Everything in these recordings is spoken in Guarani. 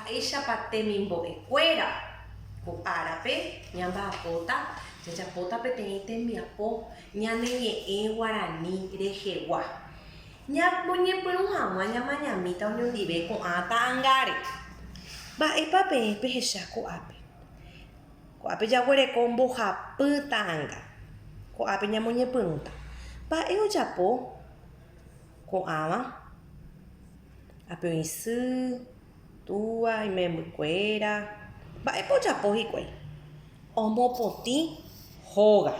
Mba'éichapa temimbo'ekuéra ko árape ñamba'apóta jajapóta peteĩ tembiapo ñane ñe'ẽ guarani rehegua. Ñamoñepyrũ hag̃ua ñamañamíta oñondive ko'ã ta'angáre. Mba'épa peẽ pehecha ko'ápe? Ko'ápe jaguereko mbohapy ta'anga. Ko'ápe ñamoñepyrũta. Mba'e ojapo ko'ãva? Ápe oĩ sy, túva, imembykuéra. Mba'épa ojapo hikuái? Omopotĩ hóga.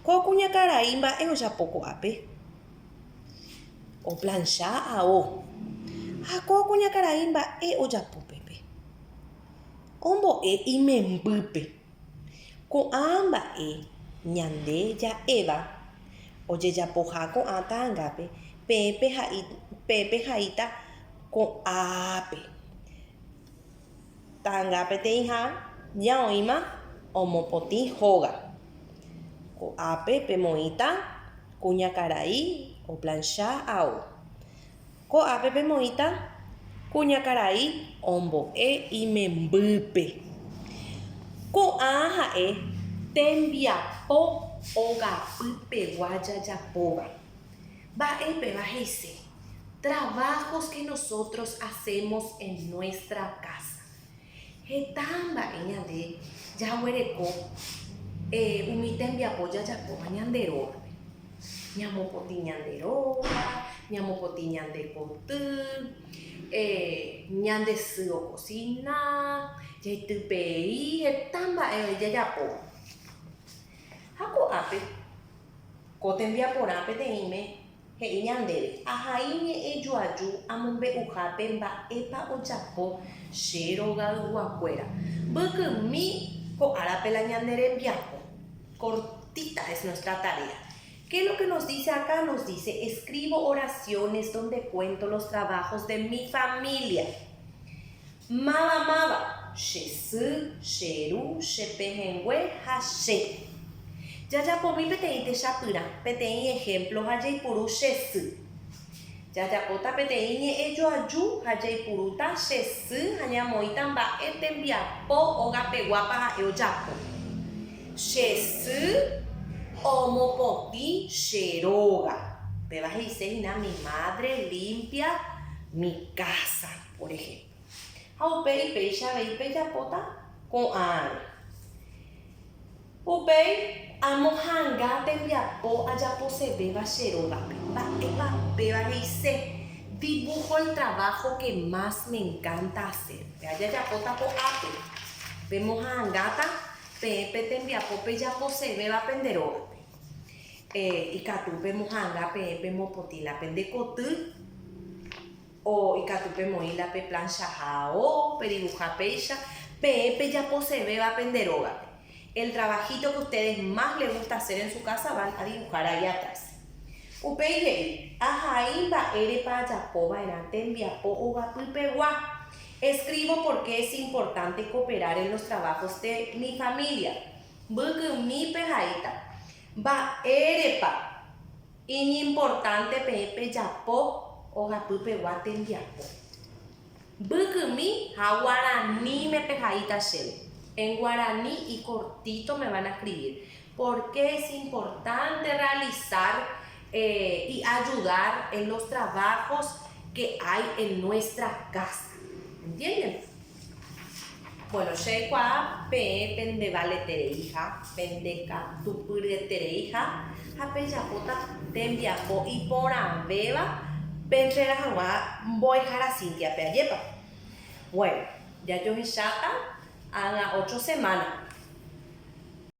Ko kuñakarai mba'e ojapo ko'ápe? Oplancha ao. Ha ko kuñakarai mba'e ojapo pépe? Ombo'e imembýpe. Ko'ã mba'e ñande ja'éva ojejapoha ko'ã ta'angápe peẽ pehaíta ko'ápe. Ta'anga peteĩha ñaoĩma omopotĩ hóga. Ko'ápe pemoĩta kuñakarai oplancha ao. Ko'ápe pemoĩta kuñakarai ombo'e imembýpe. Ko'ã ha'e tembiapo ogapypegua jajapóva. Mba'e péva he'ise? Trabajos que nosotros hacemos en nuestra casa. Heta mba'e ñande jaguereko umi tembiapo jajapóva ñande rógape. Ñamopotĩ ñande róga, ñamopotĩ ñande koty, ñande sy okosina, jaitypei, heta mba'e oĩ jajapóva. Ha ko'ápe ko tembiaporã peteĩme He'i ñandéve, Ahai ñe'ẽjoaju amombe'uhápe mba'épa ojapo che rogayguakuéra. Mbykymi ko árape la ñane rembiapo. Cortita es nuestra tarea. Qué es lo que nos dice acá? Nos dice, Escribo oraciones donde cuento los trabajos de mi familia. Máva máva, che sy, che ru, che pehẽngue ha che. Jajapomi peteĩ techapyrã, peteĩ ehémplo ha jaipuru che sy. Jajapóta peteĩ ñe'ẽjoaju ha jaipurúta che sy ha ñamoĩta mba'e tembiapo ogapeguápa ha'e ojapo. Che sy omopotĩ che róga. Péva he'ise hína mi madre limpia mi casa. Por ejemplo. Ha upéi péicha avei pejapóta ko'ãre. Upéi amoha'anga tembiapo ajaposevéva che rógape. Mba'épa péva he'ise? Dibujo el trabajo que más me encanta hacer. Péva jajapóta ko'ápe. Pemoha'angáta peẽ pe tembiapo pejaposevéva pende rógape. Ikatu pemoha'anga peẽ pemopotĩ la pende koty. O ikatu pemoĩ la peplanchaha ao, pedibuha péicha, peẽ pejaposevéva pende rógape. El trabajito que ustedes más les gusta hacer en su casa van a dibujar ahí atrás. Upéi he'i, Ahai mba'érepa ajapo va'erã tembiapo ogapypegua. Escribo por qué es importante cooperar en los trabajos de mi familia. Mbykymi pehaíta. Mba'érepa Iñimportánte peẽ pejapo ogapypegua tembiapo. Mbykymi ha guaraníme pehaíta chéve. En guaraní y cortito me van a escribir. Por qué es importante realizar y ayudar en los trabajos que hay en nuestra casa. Entienden? Bueno, che aikuaa peẽ pendevaletereiha, pendekatupyryetereiha ha pejapóta tembiapo iporãvéva pentrega hag̃ua mbo'ehára Cynthia-pe, ajépa? Bueno, jajohecháta ág̃a ótro semána.